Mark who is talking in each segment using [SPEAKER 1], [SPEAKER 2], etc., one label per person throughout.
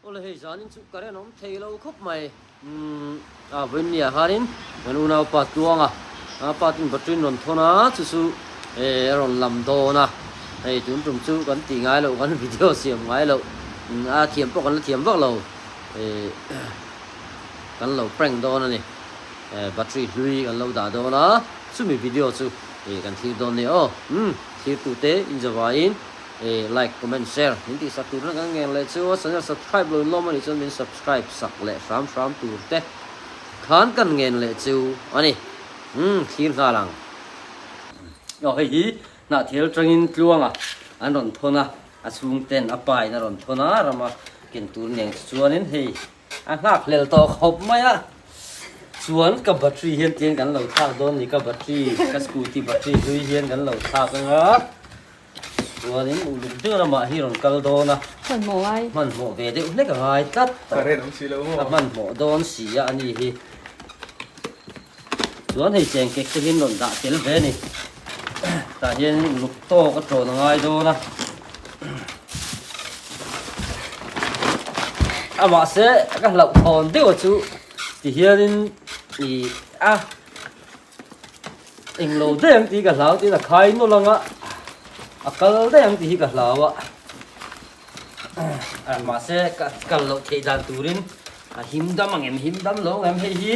[SPEAKER 1] Awle hei zanin chu current awm thei lo khawp mai. Umm a vawiinniah khanin kan unaupa Tluanga a pa ten battery an rawn thawn a chu chu eh a rawn lam dawn a hei tun tum chu kan tih ngai loh kan video siam ngai loh a thiam pawh kan la thiam vak lo eh kan lo prank dawn a ni eh battery hlui kan lo dah dawn a chumi video chu eh kan thlir dawn nia aw umm thirtute inzavaiin. E like comment share min tih sak tur na kan ngen leh chu a channel subscribe lo in lawm anih chuan min subscribe sak leh hram hram tur te khan kan ngen leh chu ani umm thlir nghal ang. Aw hei hi Hnahthial tangin Tluanga an rawn thawn a, a chhungten a pa in a rawn thawn a rama ken tur nen chuanin hei a nghak hlel tawh khawp mai a chuan ka battery hian tiang kan lo thlak dawn ni ka battery ka scooty battery hlui hian kan lo thlak anga. Chuanin uluk deuh lamah hi rawn kal dawn a.
[SPEAKER 2] Hmanhmawh ngai.
[SPEAKER 1] Hmanhmawh ve deuh hlek a ngai tlat.
[SPEAKER 3] Ka ren awm si lo maw?
[SPEAKER 1] Ka hmanhmawh dawn si a a ni hi. Chuan hei cheng kek te hian rawn dah tel ve a ni. Tah hian uluk tawk a ṭawn a ngai dawn a. Amahse ka hlauhthawn deuh a chu tihianin ih a. Englo daih ang tih ka hlau tiin a khai nawlh ang a, a kal daih ang tih hi ka hlau a. Mahse ka kal loh theih dan turin a him dam ang em, him dam lo ang em hei hi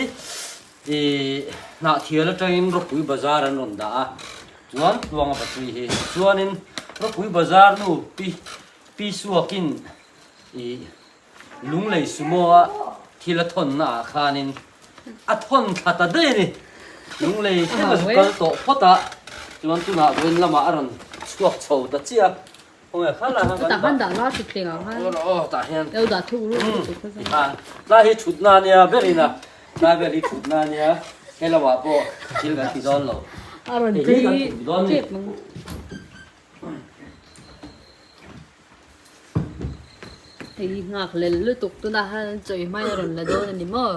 [SPEAKER 1] ih Hnahthial atangin Rawpui Bazar an rawn dah a, chuan Tluanga Battery hi chuanin Rawpui Bazar nu Pi Pi Suakin ih Lunglei sumo a thil a thawnna ah khanin a thawn thla ta daih a ni. Lunglei thleng a zu kal tawh phawt a, chuan tunah vawiin lamah a rawn chhuak chho ta chiah a. Khawnge kha lai khan kan dah. Aw tah hian. Tlai hi thutna a nia berin a, tlai vel hi thutna a nia, he lamah pawh thil kan ti dawn lo. Hei hi kan thut dawn a ni.
[SPEAKER 2] Hei nghak lel lutuk tunah hian an chawi hmain a rawn la dawn a ni maw?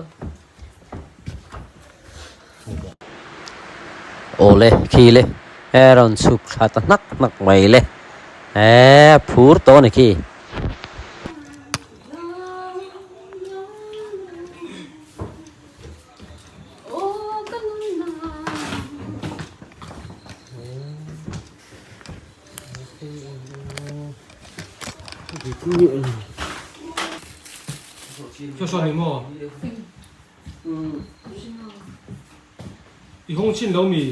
[SPEAKER 1] Awle khi le he rawn chhuk thla ta hnak hnak mai le he phur tawh a ni khi.
[SPEAKER 4] Cho sawn ni maw? I hawng chin lo mi?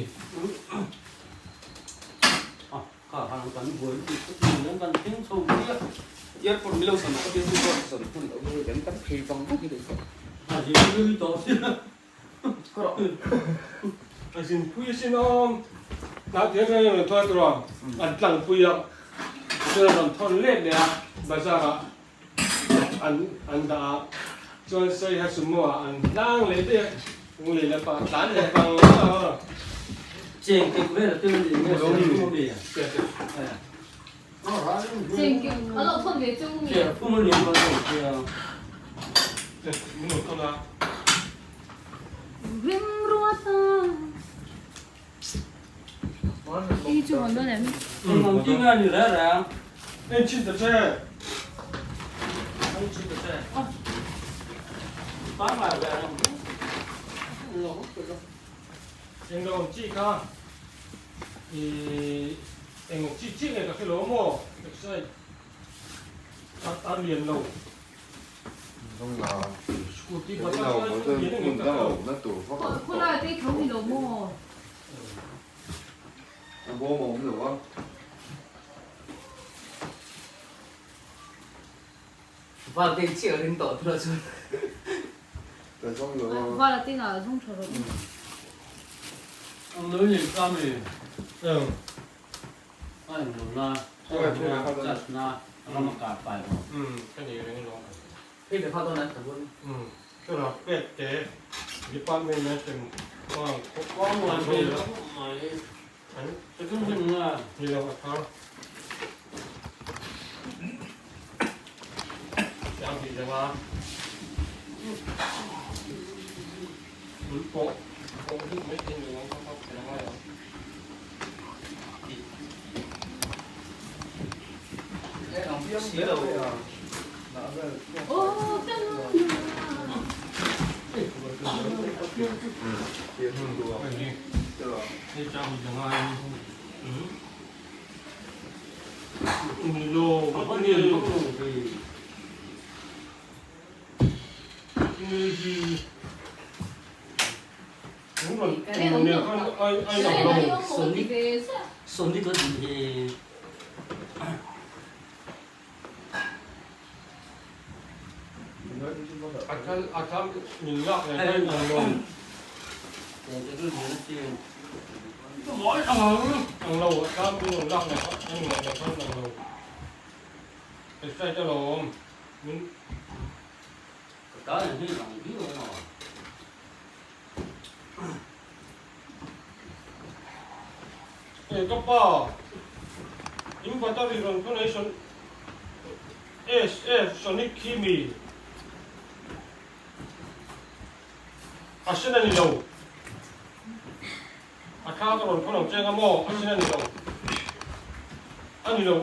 [SPEAKER 3] Airport mi lo san ka tia chu chuan san hun lo hi kan kan phei vang vang hi lei ka.
[SPEAKER 4] A zin pui asin awm. Hnah te hian rawn thawn tur a, an tlang pui a, chuan rawn thawn let leh a, bazar ah an an dah a, chuan Saiha sumo ah an hlang leh daih a, lunglei lamah a tlan leh vang vang a.
[SPEAKER 1] Cheng kek vel a tel a ni nge se a mi?
[SPEAKER 2] Cheng kek a lo thawn ve chu mi?
[SPEAKER 1] Phum a ni maw
[SPEAKER 4] Min lo thawn a.
[SPEAKER 2] Rimruata Hei chu hawn dawn em?
[SPEAKER 1] Eng chi nge ni reng reng?
[SPEAKER 4] En chin ta che.
[SPEAKER 1] En chin ta che. Pangngai ve ang.
[SPEAKER 4] Eng lo ang chi kha i eng chi chi nge ka hre lo maw? Excite a lian lo.
[SPEAKER 2] Khawlai te tho ni lo maw? Vala te na zung tha rawh.
[SPEAKER 1] A englo na, charge na ram a kar pai bawk. Sonic a tih hi.
[SPEAKER 4] Ka pa, in battery rawn connection SF Sonic khi mi a sen a ni lo. A thla ka rawn khawn ang cheng a maw? A sen a ni lo. A ni lo.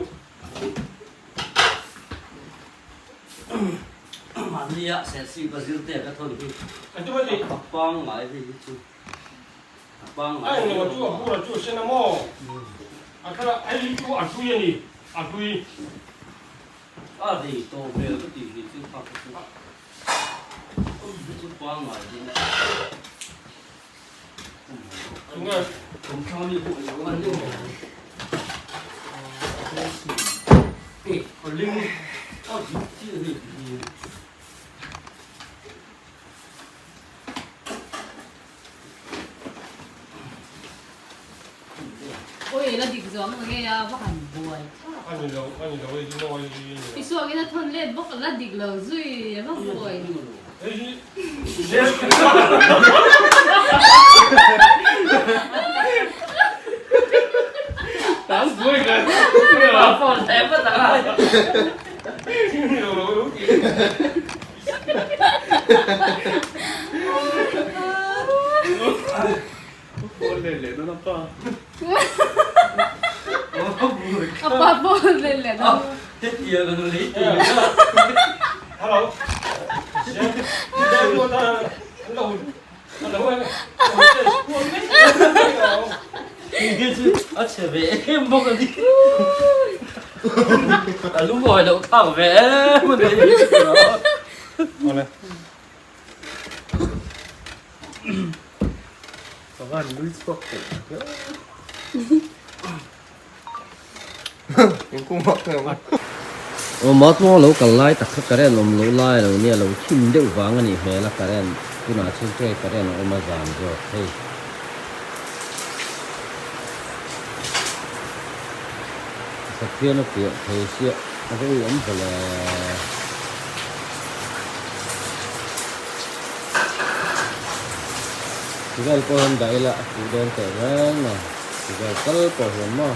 [SPEAKER 1] Mahnia Serchhip a zirte ka thawn hi a pangngai hei hi chu a pangngai.
[SPEAKER 4] A englo chu a bur a chu a sen a maw? A thla hei hi chu a hlui a ni, a hlui.
[SPEAKER 1] A rei tawh hmel ka tih hi chu kha chu chu pangngai hi.
[SPEAKER 2] Oi la dik zawng ang nge a va han buai thlak. I suakin a thawn let bawk la dik lo zui a va buai. A pa phone let leh dawn.
[SPEAKER 1] A chhe ve em bawk a ni. A lungawi loh thlak ve em a ni. Aw Mahtluang lo kal lai tak kha current awm loh lai lo nia lo thim deuh vang a nih hmel a current tunah chuan chu hei current a awm a zan zawk hei. Pathian a piah thei sia a va ui awm hle. Vel pawh hian dah ila a fuh dawn teh reng a, vel tal pawh hian maw.